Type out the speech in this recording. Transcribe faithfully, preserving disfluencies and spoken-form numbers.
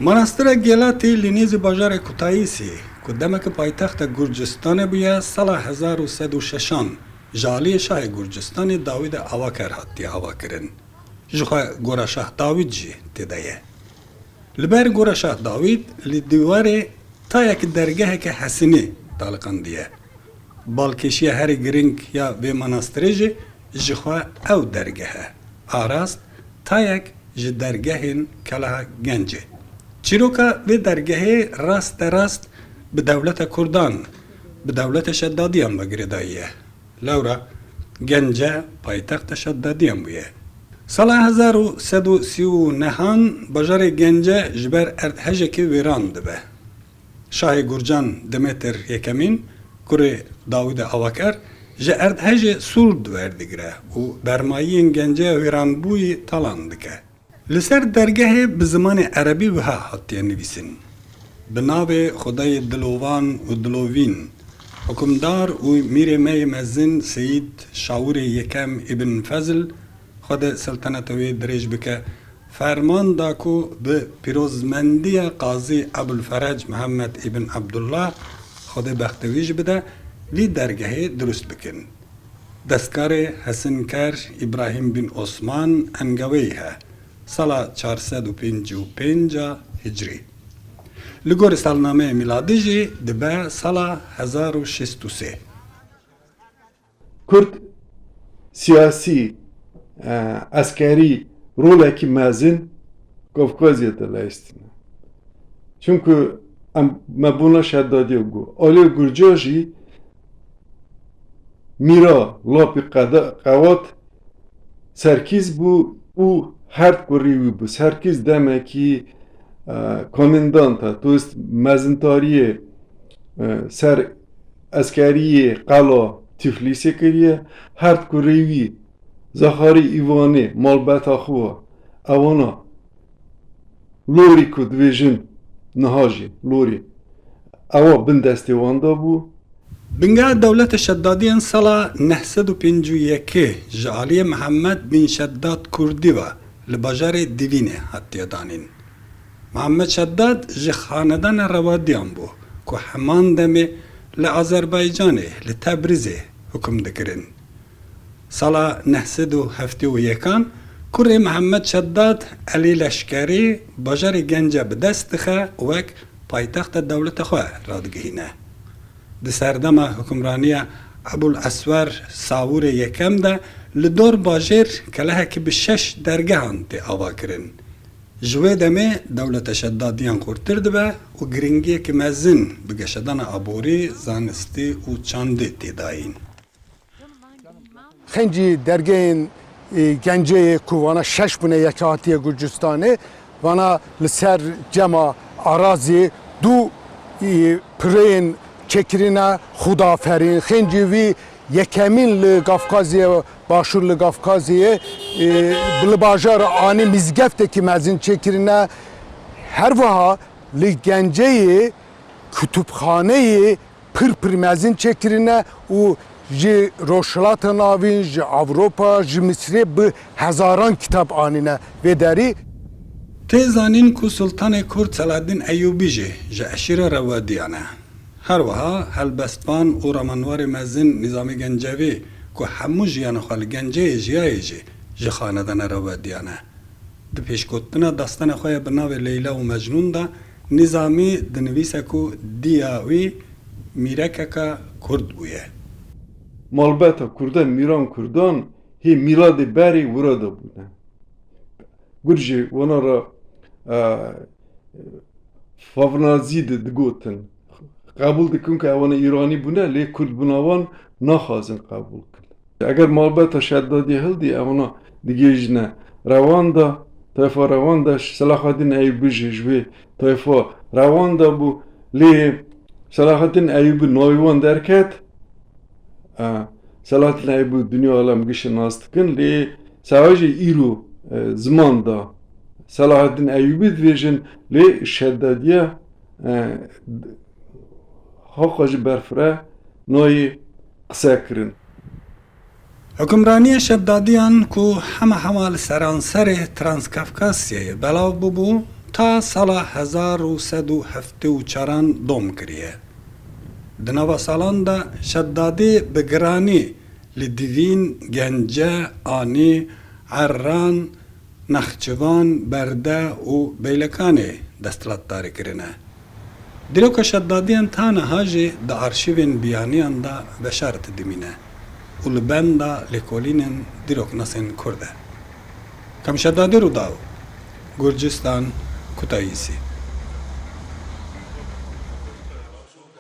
Manastira Gelatî li nêzî bajarê Kutayîsê, ku demeke paytexta Gurcistanê bûye, sala hezar û sed û şeşan ji aliyê şahê Gurcistanê Dawîdê Avaker hatiye avakirin. Jixwe Gora Şah Dawîd jî tê de ye. Li ber Gora Şah Dawîd li dîwarê tayek dergeheke hesinî taliqandiye. Balkêşiya herî girîng ya vê manastirê jî jixwe ew dergeh e. Arast tayek ji dergehên Keleha Gencê. Çîroka vê dergehê raste rast bi dewleta Kurdan, bi dewleta Şedadiyan ve girêdayî ye. Lewra Gence paytexta Şedadiyan bûye. Sala hezar û sed û sî û nehan bajarê Gence ji ber erdhejekê wêran dibe. Şahê Gurcan Demeter Yekemîn, kurê Dawîdê Avaker, ji erdhejê sûd werdigire û bermayiyên Gence wêranbûyî talan dike. Li ser dergehê bi zimanê erebî wiha hatiye nivîsîn: Bi navê Xwedayê dilovan û dilovîn, hukimdar û mîrê me yê mezin Seyîd Şawirê Yekem Îbn Fezl, Xwedê selteneta wê dirêj bike, ferman da ku bi pîrozmendiya Qazî Ebulferec Mihemed Îbn Ebdullah, Xwedê bextê wî jî bide, vî dergehê dirust bikin. Destkarê hesinker Îbrahîm bin Osman Engeweyî he, sala çar sed û pêncî û pênc a Hicriyê. Li gorî salnameyê mîladî jî dibe sala hezar û şêst û sê. Kurd siyasî, e, eskerî rolekî mezin Kafkazyê de leyistîne. Çimku em, me bona Şedadiyê got. Aliyê Gurca jî mîra lapî qeda-, qewat Serkîz bû û herd kurî wî bû. Serkîz demekî, e, komendanta, to est mezintariyê, e, ser eskeriyê qela Tiflîsê kiriye. Herd kurî wî Zexarî Îvanê, malbeta xwe, ewana Lorî ku dibêjin niha jî Lorî, ewa bin destê wan de bû. Bingeha dewleta Şedadiyan sala neh sed û pêncî û yekê ji aliyê Mihemed bin Şedad Kurdî ve li bajarê Divînê hatiye danîn. Mihemed Şedad ji xanedana Rewadiyan bû ku heman demê li Azerbaycanê, li Tebrîzê hukum dikirin. Sala neh sed û heftê û yekan kurê Mihemed Şedad Elî Leşkerî bajarê Gence bi dest dixe û wek paytexta dewleta xwe radigihîne. Di serdema hukimraniya Ebul Eswer Sawûrê Yekem de li dor bajêr kelehekî bi şeş dergehan tê avakirin. Ji wê demê dewleta Şedadiyan xurtir dibe û giringiyekî mezin bi geşedana aborî, zanistî û çandê tê dayîn. Xencî dergehên, e, Genceyê ku vana şeş bûne yeke hatiye Gurcistanê, vana li ser cema arazî du, e, pireyên çêkirine Xudaferîn. Xencî wî yekemîn li Kafkazê, Başûr li Kafkazê, e, li bajara Anî mîzgeftekî mezin çêkirine. Her wiha li Genceyê kutubxaneyê pir pir mezin çêkirine û ji Rojhilata Navîn, ji Ewropa, ji Misrê bi hezaran kitab anîne vê derî. Tê zanîn ku Sultanê Kurd Selahaddîn Eyûbî jî ji eşîra Rewadiyan e. Her wiha helbestvan û ramanwarê mezin Nîzamî Gencevî ku hemû jiyana xwe li Genceyê jiyaye jî ji xanedana Rewadiyan e. Di pêşgotina dastana xwe ya bi navê Leyla û Mecnûn de Nîzamî dinivîse ku diya wî mîrekeka Kurd bûye. Malbeta Kurdan, mîran Kurdan hê mîladê berê wira de bûne. Gur jî wana re, e, Favnazî de digotin. Qebûl dikin ku ewana Îranî bûne, lê Kurd bûna wan naxwazin qebûl kin. Eger malbeta Şedadî hildî, ewana digihîjine Rewanda, tayfa Rewanda, Selahaddîn Eyûbî jî ji wê tayfa Rewanda bû. Lê Selahaddîn Eyûbî navê wan derket. E, Selahaddîn Eyûbî dinya alem gişê nas dikin, lê sewecê îro, e, ziman da Selahaddîn Eyûbî dibêjin, lê Şedadiya, e, haqa ji berfire nayê qise kirin. Hukimraniya Şedadiyan ku hema hema li seranserê Transkafkasyayê belav bûbû, ta sala hezar û sed û heftê û çaran dom kiriye. Di nava salan de Şedadî bi giranî li Divîn, Gence, Anî, Erran, Nexçivan, Berde û Beylekanê desthilatdarî kirine. Dîroka Şedadiyan ta niha jî di arşîvên biyaniyan de veşart dimîne û li benda lêkolînên dîroknasên Kurd e. Kam Şedadî Rûdaw, Gurcistan, Kutayîsî.